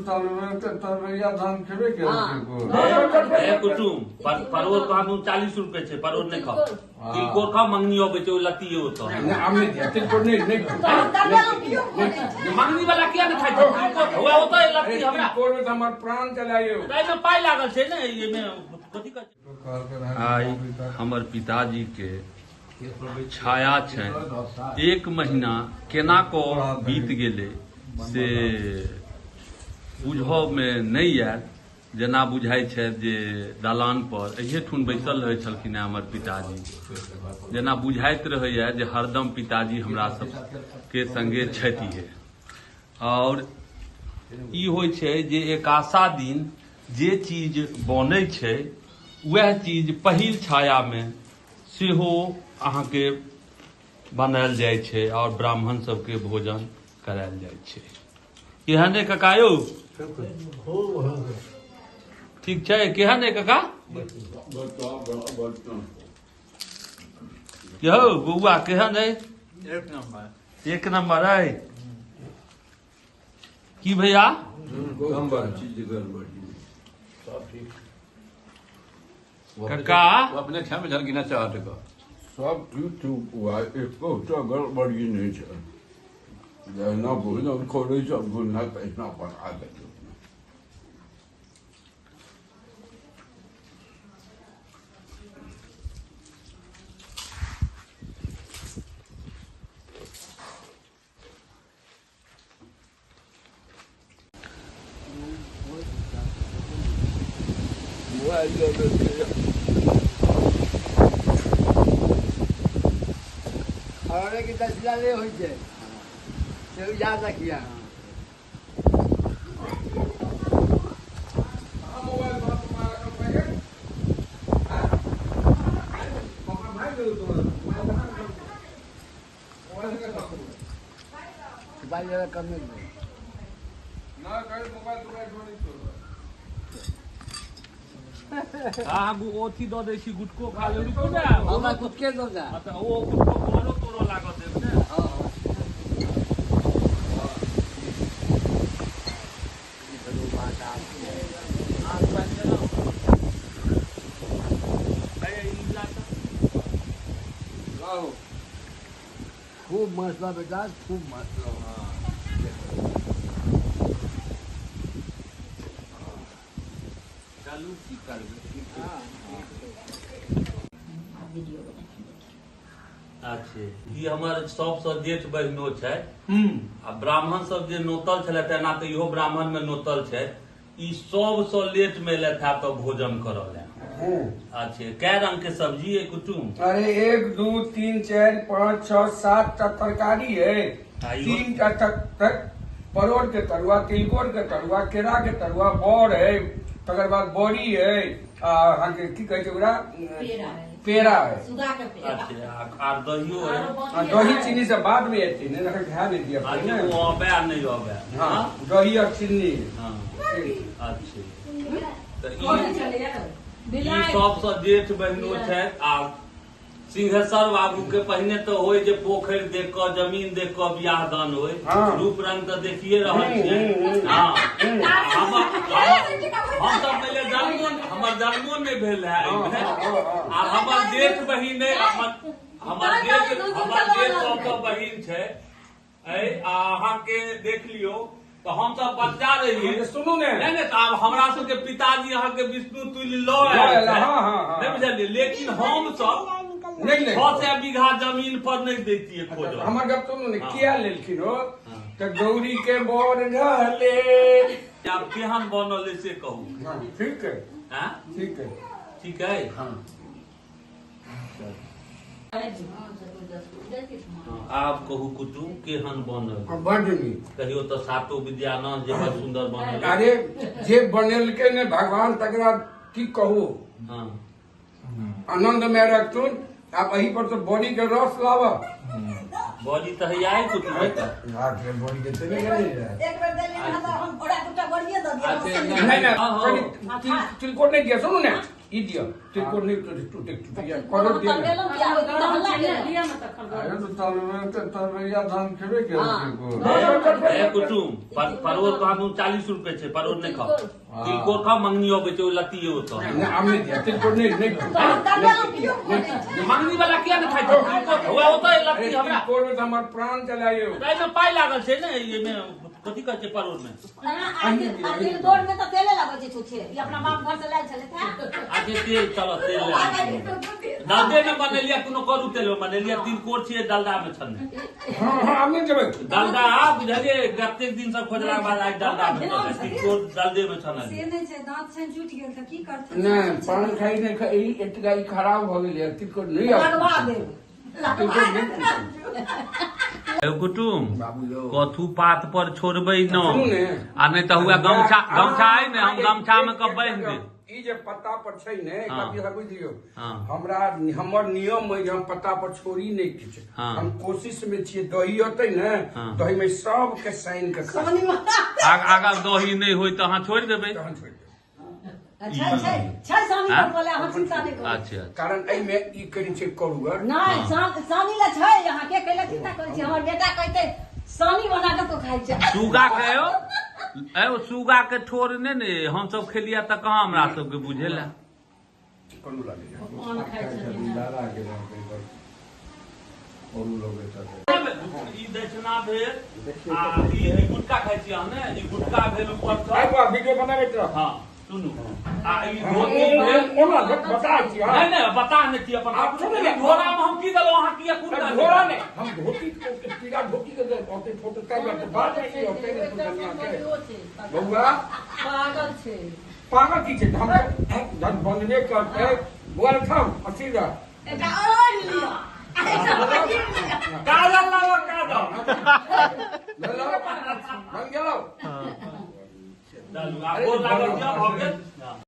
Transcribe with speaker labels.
Speaker 1: तरवैया धान खेबे केलक।
Speaker 2: ए कुटुम, परोर कहाँ 40 रुपए छै, परोर नहि खाओ, तिलकोर खाओ। मंगनी अबै छै, ओ लत्ती ओतऽ।
Speaker 3: आम नहि दिया, तिलकोर नहि, नहि।
Speaker 2: मंगनी वाला किया नहि खाइ छै? तिलकोर हुआ ओतऽ लत्ती हमरा।
Speaker 3: तिलकोर मे तऽ हमर प्राण चलाइयो।
Speaker 2: एहिमे पाइ लागल छै ने, एहिमे कथी कहै? आइ हमर पिताजी के छाया छै, एक महीना केना कऽ बीत गेलै से बुझऽमे नहि आयल। जेना बुझाइ छै जे दलान पर एहिठुन बैसल रहै छलखिन हेँ हमर पिताजी, जेना बुझाइत रहैए जे हरदम पिताजी हमरा सबके संगे छथि। आओर ई होइ छै जे एकादशा दिन जे चीज बनै छै, वएह चीज पहिल छायामे सेहो अहाँके बनायल जाइ छै आओर ब्राह्मण सबके भोजन करायल जाइ छै। केहन अइ काका यौ? ठीक छै? केहन अइ काका यौ? बौआ केहन अइ?
Speaker 1: एक नंबर,
Speaker 2: एक नंबर अइ की भैया? काका
Speaker 1: अपने छामे झलकिना चाहत का
Speaker 4: सब ठीक ठीक हुआ, एकोटा गड़बड़ी नहि छै। जहिना भोजन करै छै गुना तहिना बना देलक। मोबाइल लऽ लेलकै।
Speaker 5: खररे के दसिया ले होइ छै से याद रखिया। मोबाइल जरा कम नहीं।
Speaker 2: अहाँ ओथी दऽ दै छी, गुटको खा ले। रुकू ने।
Speaker 5: हमरा गुटके दऽ दे।
Speaker 2: तऽ ओ गुटको बोरो तोरो लागत देब ने।
Speaker 5: खूब मस्त बा बेटा, खूब मस्त।
Speaker 2: चलू, की करबै? अच्छे, ई हमर सबसँ जेठ बहिनो छै आ ब्राह्मण सब जे नोतल छलै, तेना तऽ इहो ब्राह्मण मे नोतल छै। ई सबसँ लेट मे एलथि है तऽ भोजन करऽ लए। अच्छे, कै रंग के सब्जी है कुटुम?
Speaker 3: अरे 1 2 3 4 5 6 7 टा तरकारी है। 3 टा तक परोड़ के तरुआ, तिलकोर के तरुआ, केरा के तरुआ, बड़ है, तकर बाद बड़ी है आ अहाँके की कहै छै ओकरा, पेड़ा है।
Speaker 2: अच्छे, आर दहियो है।
Speaker 3: आ दही चीनी से बाद में एतै ने, एखन खाए नहि दिअ
Speaker 2: अच्छा
Speaker 3: ने।
Speaker 2: ओ अबै आ नहि अबै?
Speaker 3: हँ, दही और चीनी।
Speaker 2: हँ, अच्छे, तऽ ई सबसँ जेठ बहिनो छथि आ सिंहेश्वर बाबू के पहिने तऽ होइ जे पोखरि देख कऽ, जमीन देख कऽ बियाह दान होइ। रूप रंग तऽ देखिए रहल छियै। हँ, हम सब पहिले जन्मो, हमर जन्मो नहि भेल है एहिमे। आ हमर जेठ बहिन अइ, हमर जेठ सबसँ बहिन छै आ अहाँके देख लियौ तऽ हम सब बच्चा रहियै।
Speaker 3: सुनू ने।
Speaker 2: नहि नहि, तऽ आब हमरा सबके पिताजी अहाँके विष्णु तुल्य लऽ
Speaker 3: लऽ
Speaker 2: आयल
Speaker 3: एला,
Speaker 2: छै।
Speaker 3: हँ, हँ, हँ।
Speaker 2: नहि बुझलियै, लेकिन हम सब
Speaker 3: नहि नहि
Speaker 2: 600 बीघा जमीन पर नहि दैतियै खोजल।
Speaker 3: हमर गप सुनू ने।
Speaker 2: हँ।
Speaker 3: किया लेलखिन हो?
Speaker 2: हँ।
Speaker 3: तऽ गौरी के बर रहले।
Speaker 2: आब केहन बनल है से कहू।
Speaker 3: हँ, ठीक है।
Speaker 2: आँ?
Speaker 3: ठीक है।
Speaker 2: ठीक है।
Speaker 3: हँ।
Speaker 2: हँ, आब कहू कुटुम, केहन बनल?
Speaker 3: बड्ड नीक।
Speaker 2: कहियो तऽ सातो विद्यानंद जे बड़ सुन्दर बनल।
Speaker 3: अरे, जे बनेलकै ने भगवान, तकरा की कहू। आनंद में रखथुन। आब एहि पर तऽ बड़ी के रस लाब।
Speaker 2: बड़ी तऽ हैया है कुटुम है।
Speaker 3: बड़ी के तऽ नहि रहै।
Speaker 6: एक बेर देलियै हँ तऽ हम ओकरा दूटा बड़िए दऽ दिअ।
Speaker 2: अच्छा,
Speaker 3: नहि नहि।
Speaker 2: हँ, हँ।
Speaker 3: कनि तिलकोर नहि दिअ, सुनू ने। ई दिअ तिलकोर नहि टूटे टूटे परोड़ दिअ ने।
Speaker 4: तरवैया धान खेबे केलकै।
Speaker 2: ए कुटुम, परोड़ कहाँ 40 रुपए छै, परोड़ नहि खाओ, तिलकोर खाओ। मंगनी अबै छै, ओ लत्ती ओतऽ।
Speaker 3: नहि, आब नहि दिअ तिलकोर, नहि नहि।
Speaker 2: मंगनी वाला किया नहि खाइ छै तिलकोर? हुआ ओतऽ लत्ती
Speaker 3: अरे
Speaker 2: हमरा।
Speaker 3: तिलकोर मे तऽ हमर प्राण चला यौ।
Speaker 2: एहिमे पाइ लागल छै ने, एहिमे कथी कहै छै परोड़ मे?
Speaker 6: तिलकोर मे तऽ तेले लगै छै छुछे, ई अपना बाप घर से लायल छलै।
Speaker 2: अच्छा तेल, चलो तेल ले डालदे मे बनेलिया, कोनो करू तेल मे बनेलिया। तिलकोर छियै, डलडा मे छने।
Speaker 3: हँ हँ, आब नहि देबै।
Speaker 2: डलडा बुझलियै, कतेक दिन से खोजला के बाद आज डलडा भेटल। तिलकोर डलदे मे छनल।
Speaker 7: से नहि छै, दाँत छनि टूटि गेल तऽ की करतै?
Speaker 3: नहि, पान खाइ नहि खाइ, ई एतका ई खराब भऽ गेलै, तिलकोर नहि
Speaker 6: लगवा देब।
Speaker 3: तिलकोर नहि।
Speaker 2: कुटुम,
Speaker 3: बाबू यौ।
Speaker 2: कथू पात पर छोड़बै न।
Speaker 3: सुनू ने।
Speaker 2: आ नहि तऽ हुआ गमछा, गमछा अइ ने, हम गमछा मे कऽ बान्हि देब।
Speaker 3: ई जे पत्ता पर छै ने,
Speaker 2: हाँ।
Speaker 3: एकरा बुझि लियौ।
Speaker 2: हाँ।
Speaker 3: हमरा हमर नियम अइ जे हम पत्ता पर छोड़ी नहि किछु।
Speaker 2: हाँ।
Speaker 3: हम कोशिश मे छियै, दही अतै ने,
Speaker 2: हाँ।
Speaker 3: दही मे सबके सानि के खा
Speaker 2: आगा दही नहि होय तऽ अहाँ छोड़ि देबै?
Speaker 3: तहन छोड़ि देब।
Speaker 6: छै छै छै, सानी
Speaker 2: हाँ?
Speaker 6: बनबऽ अहाँ चिंता नहि करू।
Speaker 2: अच्छा अच्छा।
Speaker 3: कारण एहिमे ई कनि छै करुगर।
Speaker 6: नहि, सानी लए छै अहाँके, कैला चिंता करै छी? हमर बेटा कहतै सानी बना कऽ तो खाइ छै।
Speaker 2: सुगा के यौ, एगो सुगा के ठोर नहि ने हमसब खेलियै तऽ कहाँ हमरा सबके बुझेला।
Speaker 3: करू लागैया।
Speaker 6: पान खाइ छथिन।
Speaker 4: दादा के करू लगैत हेतै।
Speaker 2: ई दक्षिणा भेल आ ई गुटका खाइ छी अहाँ ने, ई गुटका भेल ऊपर से।
Speaker 3: आइ बा वीडियो बनाबैत रह।
Speaker 2: हँ सुनू, आ ई धोती भेल।
Speaker 3: ओना बता छी। हँ।
Speaker 2: नहि नहि, बता नहि छी अपन।
Speaker 3: आब सुनू ने।
Speaker 2: ई झोरा मे हम की देलहुँ, अहाँ किया कोन काज?
Speaker 3: घोड़ा नहि, हम धोती के पीला धोती के ओते फोटो ताहि दुआरे बात नहि होते ने दुनिया के बउआ।
Speaker 6: पागल छै।
Speaker 3: पागल की छै? हम जब बंदने करते बउआ थाम अथी रह।
Speaker 6: एकटा ओढ़ि लिअ, एकटा ओढ़ि लिअ।
Speaker 2: काजल लाबऽ, काजल।
Speaker 3: बन गेलौ।
Speaker 2: चलू, आब गोर लागल दिअ, भऽ गेल।